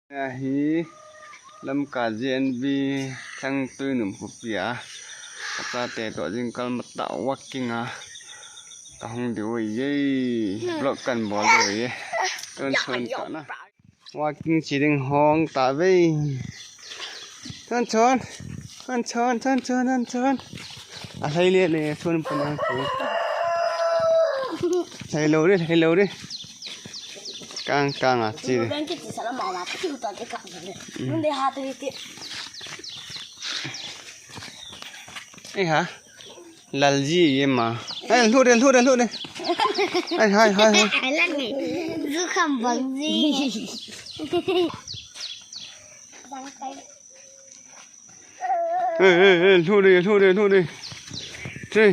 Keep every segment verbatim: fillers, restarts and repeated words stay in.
Ahi Lamka J N V Thangtuinum khopi a kachate toh jingkah matah walking a kahung diu ahi. Vlog kahin bol diu ahi. Tun chon tah na. Walking che ding hung tave. Chon chon. Chon chon, chon chon, chon chon. Alhai le le, chon pun ang chon. Lhai lou re, lhai lou re. Kang kang a che. Ei ha. Lalji ye ma. Ei, lhu de, lhu de, lhu de. Ei, hai, hai, hai. Zu kham bang ji. Ei, ei, ei, lhu de, lhu de, lhu de. Che.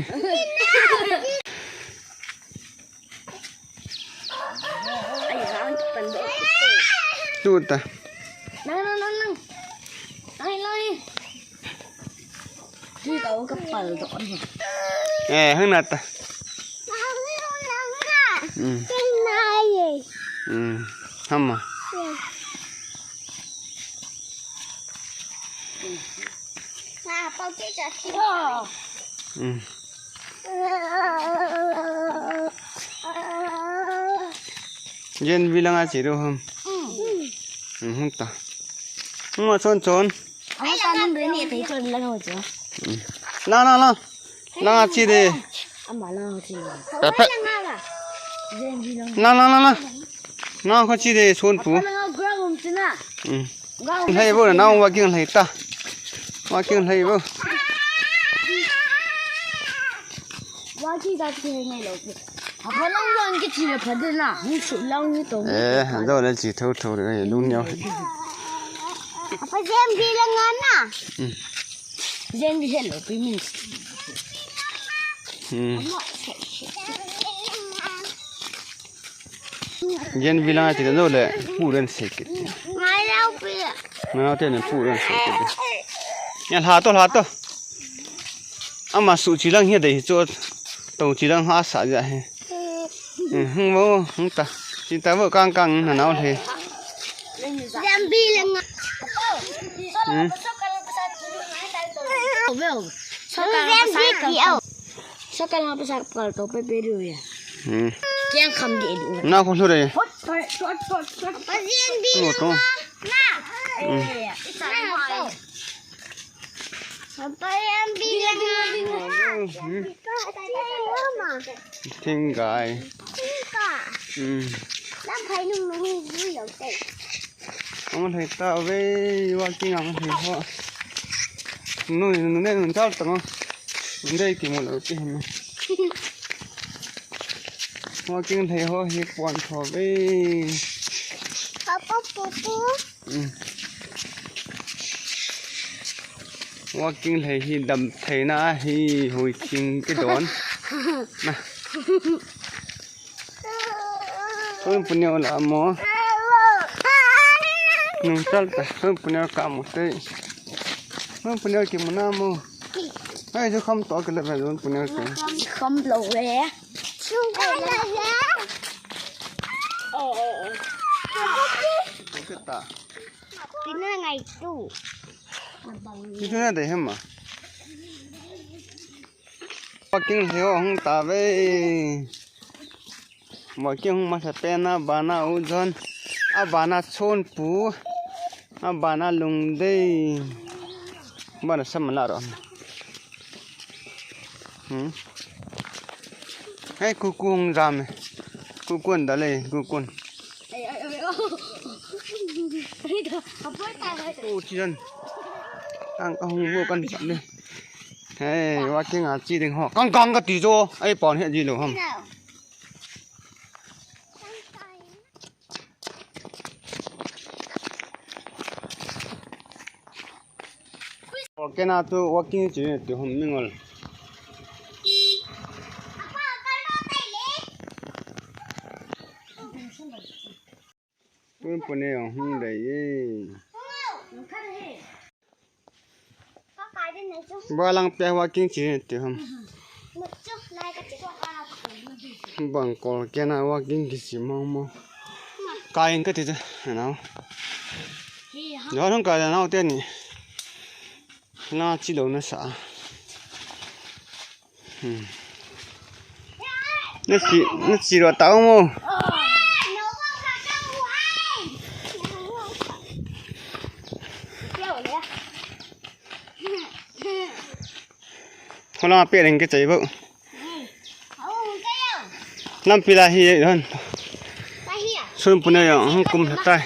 Ai, hang pan do. Lhu ta. Nang, nang, nang, nang. Ai, loi. Tui ka u ka pal doh ni. Eh, hang na ta. Hmm. Hmm. Hama. Hmm. Jen bilang a chiru ham. Hmm, hung ta. Hung ma chon chon. Ang tanong rin ni kay chon lang ho chon. Lang, lang, lang. Lang a chi de. Ama lang ho chon. Pepe. Lang, lang, lang, lang. Lang ko chi de chon pu. Lang ground china. Hmm. Lhai bo na, nang walking lhai ta. Walking lhai bo. Walking ta chi ngai lo. Apa lang lang ke chi le pha de na. Ni chu lang ni to. Eh, do na chi tho tho de, lung nyo. Apa J N V lang na. Hmm. J N V hello, pi min. Hmm. Jen bilang a chi de le, pu ren se kit. Ngai lau pi. Ngai lau te ne pu ren se kit. Ya lha to, lha to. Ama su chi lang hi de hi chu. To chi lang ha sa ja hi. Hmm, hung bo, hung ta. Chi ta bo kang kang na nau le. Jen bilang a. Hmm. Jen bilang a. Sakal nga pa sakal to pe pe ru ya. Hmm. Kiang kham di du. Na ko lhu re. Hot, hot, hot, hot, hot. Pasian bi. Mo to. Na. Hmm. Eh, isa mo. Pasian bi. Hmm. Thing gai. Thing gai. Hmm. Lam phai nung nung ni yo te. Ang lhai ta ve, walking ang lhai ho. Nu, nu ne, nu chal ta ngo. Nu dei ki mo lo ki mo. Walking lhai ho hi pon tho ve. Papa, pupu. Hmm. Walking lhai hi dam thei na hi hui king ki don. Na. Hoi puneo la mo. Nung chal ta. Hoi puneo ka mo te. Hoi puneo ki mo na mo. Hoi jo kham to ke le ba jo puneo ke. Kham lo ve. Oh, oh, oh. Ke ta. Pina ngai tu. Ki tu na de hema. Walking lhai ho hung ta ve. Walking hung masa pen a bana u jon. A bana chon pu. A bana lung dei. Bana sam la ro. Hmm. Hei kuku hung jam e. Kuku an da le kuku an. Ai, ai, ai, oh. Ai, da. Apo ta ga. Oh, chi jon. Ang ka hung bo kan jam le. Hei, walking a chi ding ho. Kang kang ka ti jo. Ai pon he ji lo ham. Kena tu walking chi ti hom mingol. Tun pune hung dei ye. Balang pe walking chi ti hom. Bang kol kena walking ki si mong mong. Kain ka ti ta, you know. Jan hung kai nau te ni. Na chi lo na sa. Hmm. Na chi, na chi ro ta mo. Hola pe leng ke chai bo. Lampi la hi hon. Sun pune yo hung kum tai.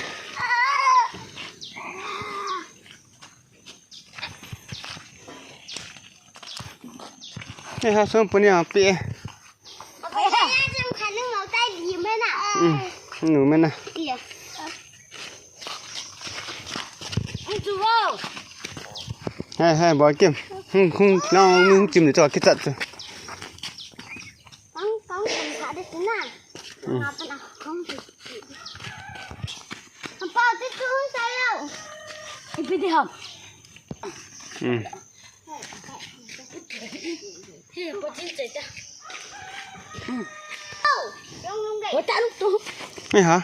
Ni ha sun pune yo pe. Hmm, nu mena. Hai hai ba kim. Hmm, hmm, na, hmm, kim ni to kitat. Kong, kong, kong, sa de sina. Hmm. Apa nak kong? Apa tu tu saya? Ipi di ham? Hmm. He, pochin chai ta. Hotan tu. Ni ha.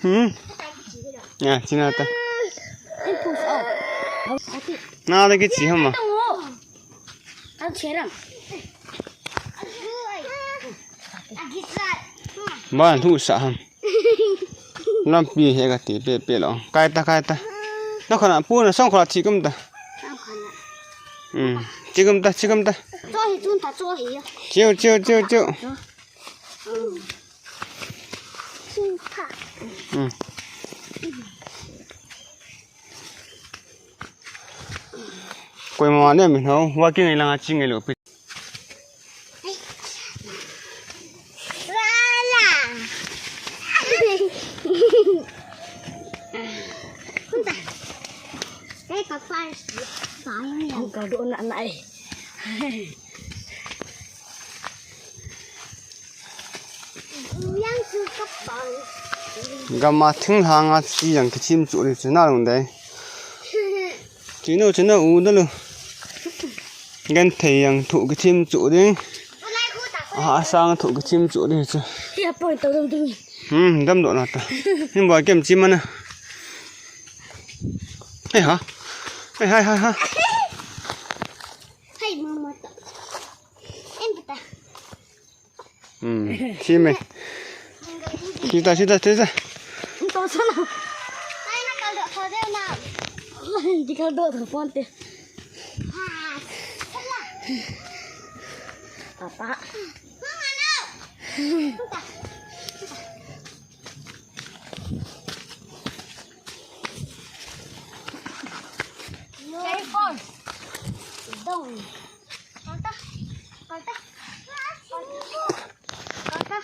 Hmm. Ya, sina ta. Na le ke chi ham ma. Ban thu sa ham. Lampi he ka ti pe pe lo. Kai ta, kai ta. Na khana pu na song khana chi kum ta. Hmm. Chi kum ta, chi kum ta. Cho hi chun ta, cho hi. Chiu, chiu, chiu, chiu. Hmm. Koima ne mi no, walking ngai langa chi ngai lo pi. Wala. Hey, papa, sai ni. Ka do na na ai. Gam a thinglhang a chi jong kithim chu di chu na lung dei. Chino, chino, u da lu. Genthei jong thu kithim chu di. A sang thu kithim chu di chu. Hmm, damdoh na ta. Hin ba kem chi mana. Ei ha. Ei, hai, hai, ha. Hai, mama ta. Em ta. Hmm, chi me. Sita, sita, sita. To sana. Ai, na kal do, kal do na. Di kal do, phone te. Papa. Mama, no. Telephone. Dong. Kata. Kata. Kata.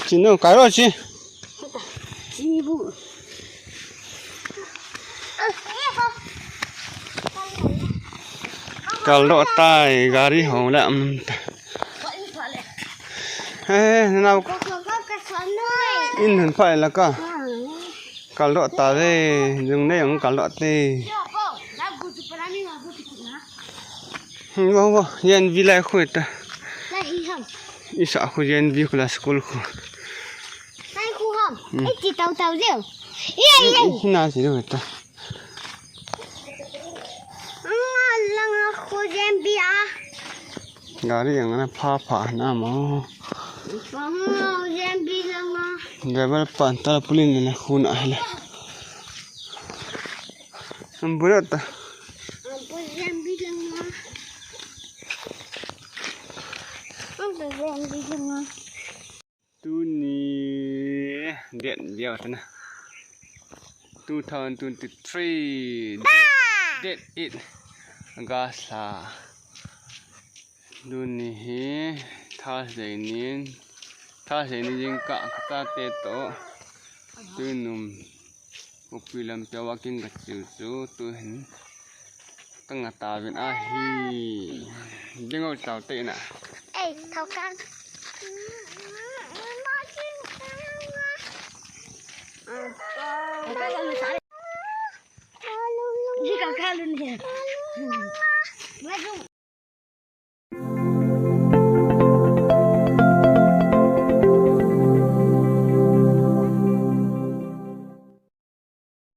Chino, karo chi. Kal doh tai, gari hong le, um, ta. Eh, nau. In hun phai la ka. Kal doh ta ve, jung ne jung kal doh te. Hmm, wa, wa, yen vi lai khu ta. Lai hi ham. Isa khu yen vi khu la school khu. Lai khu ham. Hmm. Ei, chi tau tau jeu. Ye, ye. Ei, hina chi lo ta. Nga langa khu yen vi a. Gari jong ana pha pha na mo. Pha ho yen vi langa. Driver pan ta pulin na khu na hela. Ambu ta. Ambu yen vi langa. Ambu yen vi langa. Tuni date viau tana. Two thousand twenty-three date, date eight August lha. Tuni hi Thursday nin, Thursday ni jingkah ka chate toh. Tuinum Upi lampi a walking ka chiu chu tuhin ka nga tauvin ahi. Ding o chau te na. Ei, thau kang. Ni ka kalun he.